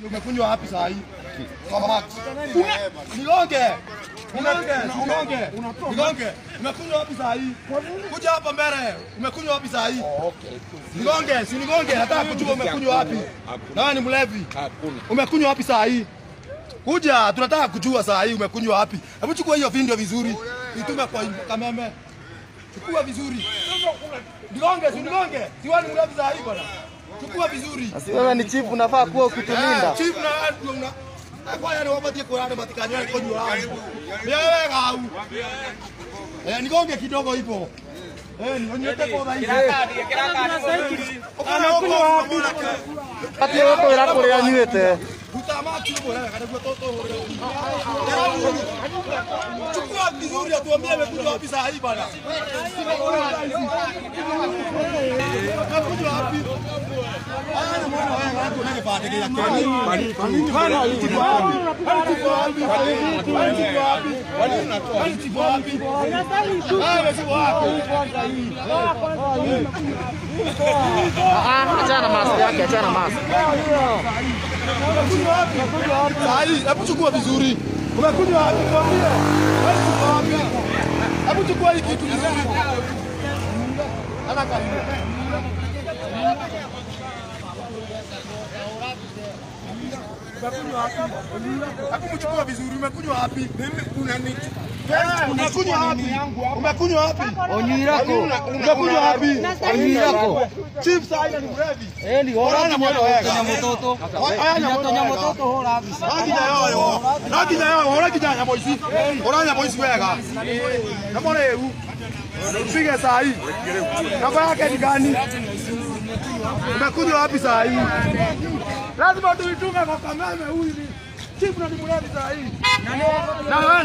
Umekunywa wapi saa hii? Kwa Max. Nigonge. Nigonge. Nigonge. Nigonge. Umekunywa wapi saa hii? Kuja hapa mbele. Umekunywa wapi saa hii? Okay. Nigonge, si nigonge, nataka kujua umekunywa wapi. Na wewe ni mlevi. Hakuna. Umekunywa wapi saa hii? Kuja, tunataka kujua saa hii umekunywa wapi. Hebu chukua hiyo video vizuri. Itume kwa Kameme. Chukua vizuri. Nigonge, si nigonge. Si wewe ni mlevi saa hii bwana. Chukua vizuri. Asi wewe ni chief unafaa kuwa ukitulinda. Chief na una kwa ni wapatie kurana matikanywa kujua. Wewe gau. Nigonge kidogo hivyo. Nionyeshe kwa hivi. Anakunywa wapi? Patie wako ira kuria nyuete. Utamaki bora kana kwa toto. Chukua vizuri atuambie amekuja wapi saa hii bana. Amekuja wapi? Ana mwana wewe watu nani pate kile kani. Kwani wapi? Wapi? Wapi? Wapi? Wapi? Ah, achana mask yake, achana mask. Umekunywa wapi? Saa hii, hebu chukua vizuri. Umekunywa wapi? Tuambie. Wewe wapi? Hebu chukua hii kitu vizuri. Ana karibu. Umekunywa wapi? Hebu mchukua vizuri. Umekunywa wapi? Mimi kuna nini? Umekunywa wapi? Umekunywa wapi? Onyirako. Umekunywa wapi? Onyirako. Chief saa hii ni mlevi. Eh, ni Hora mwana wewe. Mtoto. Aya mtoto hora visa. Nakinya yao. Hora kijana boisi. Hora nya boisi wega. Na mbona eu? Mpige saa hii. Namba yake ni gani? Umekunywa wapi saa hii? Lazima tuitume kwa Kameme huyu ni chief na ni mlevi saa hii. Na wewe